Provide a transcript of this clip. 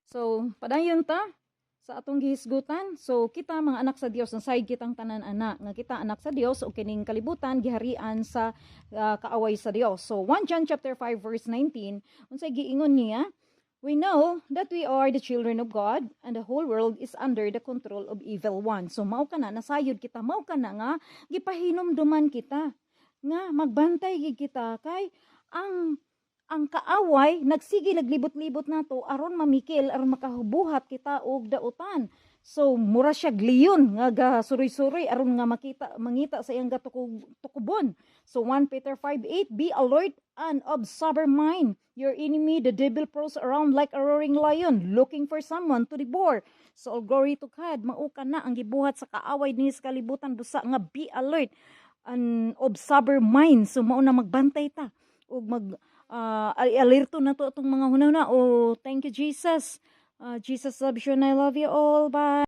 So, padayon ta sa atong gihisgutan. So, kita mga anak sa Dios, nasayod kitang tanan ana nga kita anak sa Dios o kining kalibutan giharian sa kaaway sa Dios. So, 1 John chapter 5 verse 19, unsay giingon niya? "We know that we are the children of God and the whole world is under the control of evil one." So mao kana nasayod kita, mao kana nga gipahinumduman kita nga magbantay gid kita kay ang kaaway nagsige naglibot-libot nato aron mamikil, aron makabuhat kita og dautan. So mura siya leon nga gasuroy-suroy aron nga makita mangita sa iyang gatukubon. So 1 Peter 5:8, "Be alert and of sober mind. Your enemy, the devil, prowls around like a roaring lion, looking for someone to devour." So all glory to God. Mao kana ang gibuhat sa kaaway dinhi sa kalibutan, busa nga be alert and of sober mind. So mao na magbantay ta ug mag alerto na to atong mga hunahuna. Oh, thank you, Jesus. Jesus loves you and I love you all. Bye.